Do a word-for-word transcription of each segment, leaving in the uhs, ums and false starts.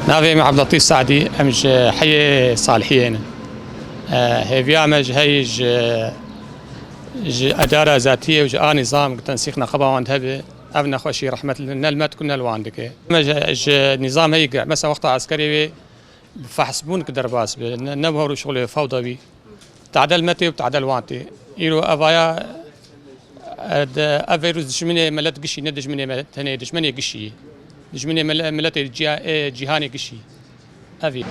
Navê me Ebdulletîf Sadî, em ji heyê Salihiyê ne. E, hêviya me ji heyî ji, ji edara zatiyê û ji a nîzam ku tensîq neqeba wan hebe, ev nexweşî rehmet li, ne li me dike ne li wan dike. Me ji, ji nîzam heyî ge-, mesela wexta eskerê wê bi fehs bûn ki derbas be, ne, ne bi hor û şixulê fewda bî. Tadel me tê û tadel wan tê. Îro evaya, e, de, ev vîrus dijminê milet gişî, ne dijminê me tenê, dijminê gişî. Dijminê mil-, miletê ciya-, ê, cîhanê gişî. Ev e.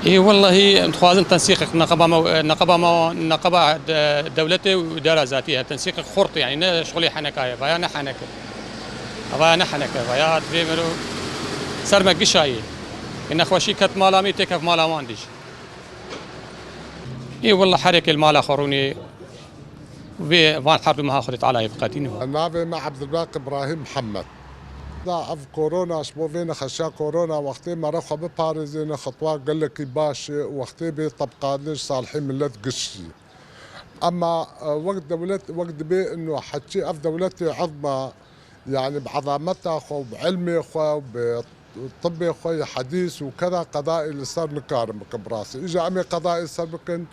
Ê, wellahî, em dixwazin tensîqek neqeba me, neqeba me, neqeba de-, dewletê û îdara zatî hebe. Tensîqek xurt, yanî ne şixulê heneka ye, vaya ne heneke. Vaya ne heneke, vaya divê mero ser me gişayê. Nexweşî ket mala me, têkef mala wan dî jî. Ê, wela herêkê li mala xwe rûnê, vê van her du meha Xwedê Teala yê biqetîne. Navê me Ebdulbaq Ibrahîm Mihemed. Da ev korona, ji bo vê nexweşiya korona, wextê me re xwe biparêzêne, xetwa gelekî baş e û wextê bê tebqandin ji salihê milet giştî. Ema, e, wek dewlet, wek dibê ino heçî ev dewletê ezma, yanî bi ezameta xwe û bi ilmê xwe û bi tibê xwe yê hedîs û keda qedayê li ser nikarin bikin bi rastî. Îja em ê qedayê li ser bikin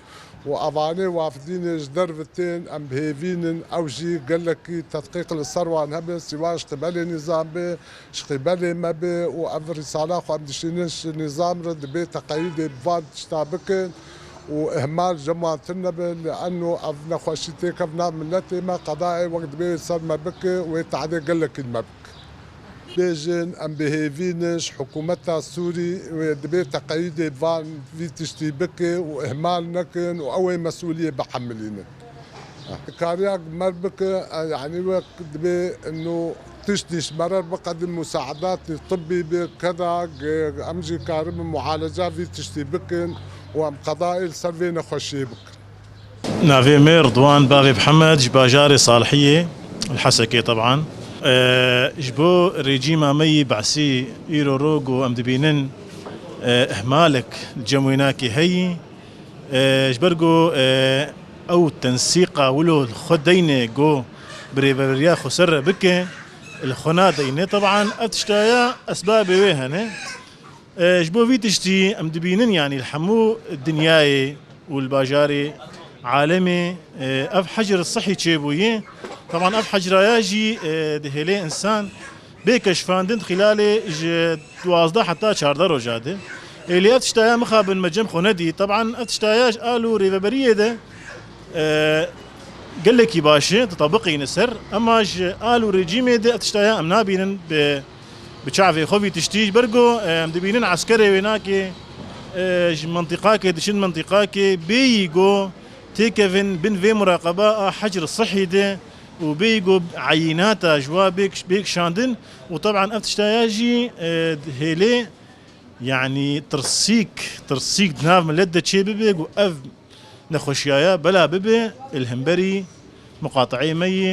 û evanê wafdînê ji derve tên, em bi hêvî nin, ew jî gelekî tedqîq li ser wan hebe, sîwa ji qîbelê nîzam be, ji qîbelê me be û ev rîsala xwe em dişînin ji nîzam re, dibê teqeyîdê bi van tişta bikin û ihmal cem wan tune be, li eno ev nexweşî têkef nav miletê me, qedayê wek dibê wê ser me bike, wê tehdê gelekî li me bike. Bêjin, em bi hêvî ne ji hikûmeta Sûrî wê dibê teqeyîdê van vî tiştî bike û ihmal nekin û ew ê mesûliyê bihemilînin. Kariya mer bike, e, yanî wek dibê ino tiştî ji me re biqedin, musaedatê tibbî bi, keda ge-, em jî karibin mualeca vî tiştî bikin û em qedayê li ser vê nexweşiyê bikin. Navê me Ridwan Bavê Mihemed, ji bajarê Salihiyê, li Hesekê teban. E, ji bo rejîma me yî Be'sî îro ro ku em dibînin, e, ihmalek li cem wênakê heyî. E, ji ber ku, e, ew tensîqa wilo li xwe deyne ku bi rêveberiya xweser re bike, li xwe nadeyne. Teban ev tiştaya esbabê wê hene. E, ji bo vî tiştî em dibînin, yanî li hemû dinyayê û li bajarê alemê, e, ev hecr sihî çêbûye. Teban ev hecraya jî, e, dihêlê insan bê keşfandin di xîlalê ji duwazdeh heta çardeh roja de. Ê, lê ev tiştaya mixabin me cem xwe nedî. Teban ev tiştaya ji al û rêveberiyê de, e, gelekî baş e, ditebiqîne ser. Ema ji al û rejîmê de ev tiştaya em nabînin bi, bi çavê xwe vî tiştî. Ji ber ku, e, em dibînin eskerê wênakê, e, ji mintîqakê diçin mintîqakê, bêyî ku têkevin bin vê muraqeba a hecr sihî de û bêyî ku eyînata ji wa bê kiş-, bê kişandin û teban ev tiştaya jî, e, dihêlê, yanî tirsîk, tirsîk di nav milet de çêbibe ku ev nexweşiyaya bela bibe li hemberî muqateeyê me yî,